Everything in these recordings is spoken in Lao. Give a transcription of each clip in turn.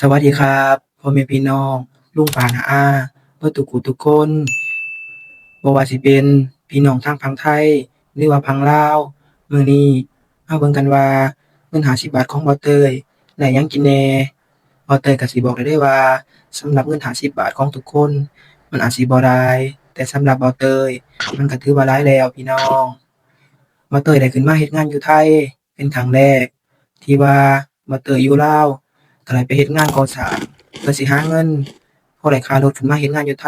ສະຫວັດດີຄັບ ພໍ່ແມ່ພີ່ນ້ອງ ລຸງປ້ານ້າອາ ເບິດທຸກຜູ້ທຸກຄົນ ບໍ່ວ່າຊິເປັນພີ່ນ້ອງທາງຝັ່ງໄທ ຫຼືວ່າຝັ່ງລາວ, ມື້ນີ້ມາເບິ່ງກັນວ່າ ເງິນຫ້າສິບບາດຂອງບ່າວເຕີຍໄດ້ຫຍັງກິນແດ່. ບ່າວເຕີຍກໍຊິບອກໄດ້ເລີຍວ່າ ສຳລັບເງິນຫ້າສິບບາດຂອງທຸກຄົນ ມັນອາດຊິບໍ່ຫຼາຍ, ແຕ່ສຳລັບບ່າວເຕີຍ ມັນກໍຖືວ່າຫຼາຍແລ້ວພີ່ນ້ອງ. ບ່າວເຕີຍໄດ້ຂຶ້ນມາເຮັດງານຢູ່ໄທ ເປັນຄັ້ງແລກທີ່ວ່າບ່າວເຕີຍຢູ່ລາວ ກໍໄດ້ໄປເຮັດງານກໍ່ສ້າງ ເພື່ອຊິຫາເງິນ ພໍໄດ້ຄ່າລົດຂຶ້ນມາເຮັດງານຢູ່ໄທ.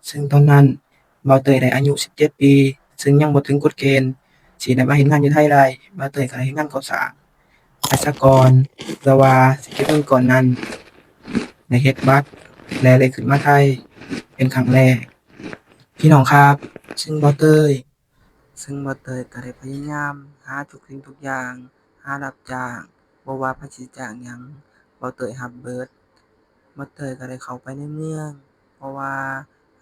ເຊິ່ງຕອນນັ້ນບ່າວເຕີຍໄດ້ອາຍຸສິບເຈັດປີ ເຊິ່ງຍັງບໍ່ເຖິງກົດເກນທີ່ໄດ້ມາເຮັດງານຢູ່ໄທໄດ້. ບ່າວເຕີຍກໍໄດ້ເຮັດງານກໍ່ສ້າງໄປສາກ່ອນ ເພື່ອວ່າຊິເກັບເງິນກ້ອນນັ້ນໄດ້ເຮັດບັດ ແລະ ໄດ້ຂຶ້ນມາໄທເປັນຄັ້ງແລກ. ພີ່ນ້ອງຄັບ ເຊິ່ງບ່າວເຕີຍ ເຊິ່ງບ່າວເຕີຍກໍໄດ້ພະຍາຍາມຫາທຸກສິ່ງທຸກຢ່າງ, ຫາຮັບຈ້າງ, ບໍ່ວ່າໃຜຊິຈ້າງຫຍັງ ບ່າວເຕີຍຮັບເບິດ. ບ່າວເຕີຍກໍໄດ້ເຂົ້າໄປໃນເມືອງ ເພາະວ່າ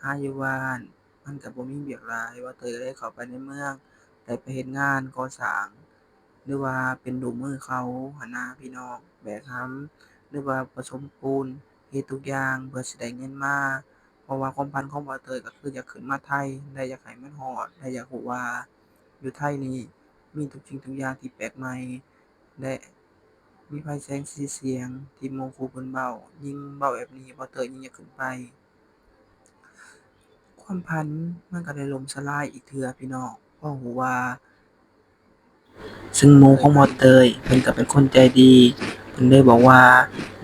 ຫາຢູ່ບ້ານມັນກໍບໍ່ມີວຽກຫຼາຍ, ບ່າວເຕີຍກໍໄດ້ເຂົ້າໄປໃນເມືອງ ໄດ້ໄປເຮັດງານກໍ່ສ້າງ ຫຼືວ່າເປັນລູກມືເຂົາຫັ້ນນະພີ່ນ້ອງ, ແບກຫາມ ຫຼືວ່າປະສົມປູນ ເຮັດທຸກຢ່າງເພື່ອຊິໄດ້ເງິນມາ. ເພາະວ່າຄວາມຝັນຂອງບ່າວເຕີຍກໍຄືຢາກຂຶ້ນມາໄທ ແລະ ຢາກໃຫ້ມັນຮອດ ແລະ ຢາກຮູ້ວ່າຢູ່ໄທນີ້ມີທຸກສິ່ງທຸກຢ່າງທີ່ແປກໃໝ່ ແລະ ມີໄຟແສງສີສຽງທີ່ໝູ່ຄູ່ເພິ່ນເວົ້າ. ຍິ່ງເວົ້າແບບນີ້ ບ່າວເຕີຍຍິ່ງຢາກຂຶ້ນໄປ. ຄວາມຝັນມັນກໍໄດ້ລົ້ມສະຫຼາຍອີກເທື່ອພີ່ນ້ອງ ເພາະຮູ້ວ່າ ເຊິ່ງໝູ່ຂອງບ່າວເຕີຍເພິ່ນກໍເປັນຄົນໃຈດີ ເພິ່ນເລີຍບອກວ່າ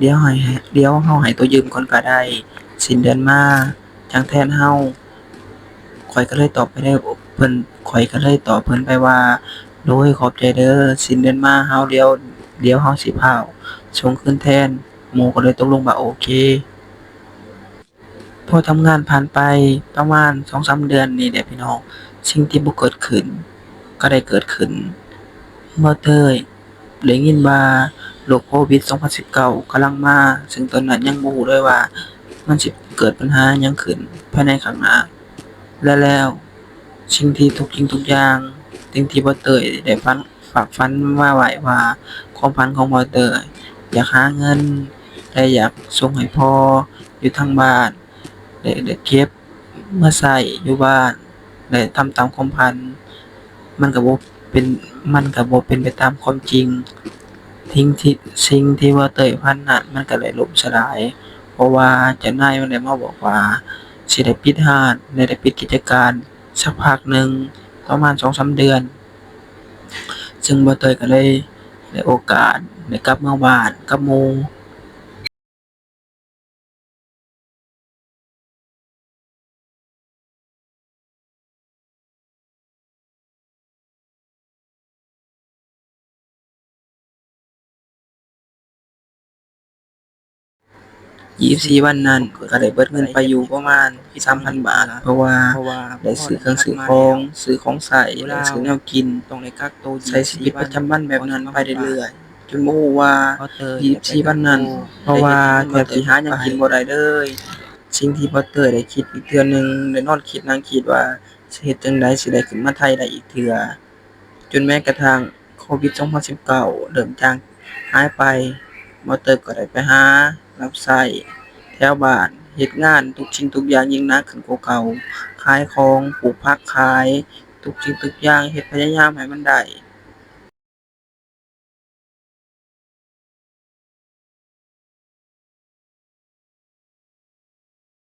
ດຽວໃຫ້ ດຽວເຮົາໃຫ້ໂຕຢືມກ່ອນກໍໄດ້ ສິ້ນເດືອນມາຈັ່ງແທນເຮົາ. ຂ້ອຍກໍເລີຍຕອບໄປເລີຍ ເພິ່ນ ຂ້ອຍກໍເລີຍຕອບເພິ່ນໄປວ່າ ໂດຍ ຂອບໃຈເດີ ສິ້ນເດືອນມາເຮົາ ດຽວ ດຽວເຮົາຊິຟ້າວສົ່ງຄືນແທນ. ໝູ່ກໍເລີຍຕົກລົງວ່າໂອເຄ. ພໍທຳງານຜ່ານໄປປະມານສອງສາມເດືອນນີ້ແຫຼະພີ່ນ້ອງ ສິ່ງທີ່ບໍ່ເກີດຂຶ້ນກໍໄດ້ເກີດຂຶ້ນ. ບ່າວເຕີຍໄດ້ຍິນວ່າໂລກໂຄວິດສອງພັນສິບເກົ້າກຳລັງມາ ເຊິ່ງຕອນນັ້ນຍັງບໍ່ຮູ້ເລີຍວ່າມັນຊິເກີດບັນຫາຫຍັງຂຶ້ນພາຍໃນຂ້າງໜ້າ. ແລະແລ້ວ ສິ່ງທີ່ທຸກສິ່ງທຸກຢ່າງ ສິ່ງທີ່ບ່າວເຕີຍໄດ້ຝັນ ຝາກຝັນມາໄວ້ວ່າ ຄວາມຝັນຂອງບ່າວເຕີຍ ຢາກຫາເງິນ ແລະ ຢາກສົ່ງໃຫ້ພໍ່ຢູ່ທາງບ້ານ ແລະ ໄດ້ເກັບມາໃຊ້ຢູ່ບ້ານ ແລະ ທຳຕາມຄວາມຝັນ ມັນກໍບໍ່ເປັນ ມັນກໍບໍ່ເປັນໄປຕາມຄວາມຈິງ. ສິ່ງທີ່ ສິ່ງທີ່ບ່າວເຕີຍຝັນນັ້ນ ມັນກໍໄດ້ລົ້ມສະຫຼາຍ ເພາະວ່າເຈົ້ານາຍມັນໄດ້ມາບອກວ່າ ຊິໄດ້ປິດຮ້ານ ແລະ ໄດ້ປິດກິດຈະການ ສັກພັກໜຶ່ງປະມານສອງສາມເດືອນ ເຊິ່ງບ່າວເຕີຍກໍເລີຍໄດ້ໂອກາດໄດ້ກັບເມືອບ້ານກັບໝູ່. ຍີ່ສິບສີ່ວັນນັ້ນ ຂ້ອຍກໍໄດ້ເບິດເງິນໄປຢູ່ປະມານສາມພັນບາດ ເພາະວ່າໄດ້ຊື້ເຄື່ອງຊື້ຂອງ ຊື້ຂອງໃຊ້ ໄດ້ຊື້ແນວກິນ ໃຊ້ຊີວິດປະຈຳວັນແບບນັ້ນໄປເລື້ອຍໆ ຈົນບໍ່ຮູ້ວ່າຍີ່ສິບສີ່ວັນນັ້ນ ເພາະວ່າແທບຊິຫາຫຍັງກິນບໍ່ໄດ້ເລີຍ. ສິ່ງທີ່ບ່າວເຕີຍໄດ້ຄິດອີກເທື່ອໜຶ່ງ ໄດ້ນອນຄິດນັ່ງຄິດວ່າ ຊິເຮັດຈັ່ງໃດຊິໄດ້ຂຶ້ນມາໄທໄດ້ອີກເທື່ອ ຈົນແມ້ກະທັ້ງໂຄວິດສອງພັນສິບເກົ້າເລີ່ມຈາງຫາຍໄປ ບ່າວເຕີຍກໍໄດ້ໄປຫາຮັບໃຊ້ແຖວບ້ານ ເຮັດງານທຸກສິ່ງທຸກຢ່າງຍິ່ງໜັກຂຶ້ນກວ່າເກົ່າ ຂາຍຂອງ ປູກຜັກຂາຍ ທຸກສິ່ງທຸກຢ່າງ ເຮັດພະຍາຍາມໃຫ້ມັນໄດ້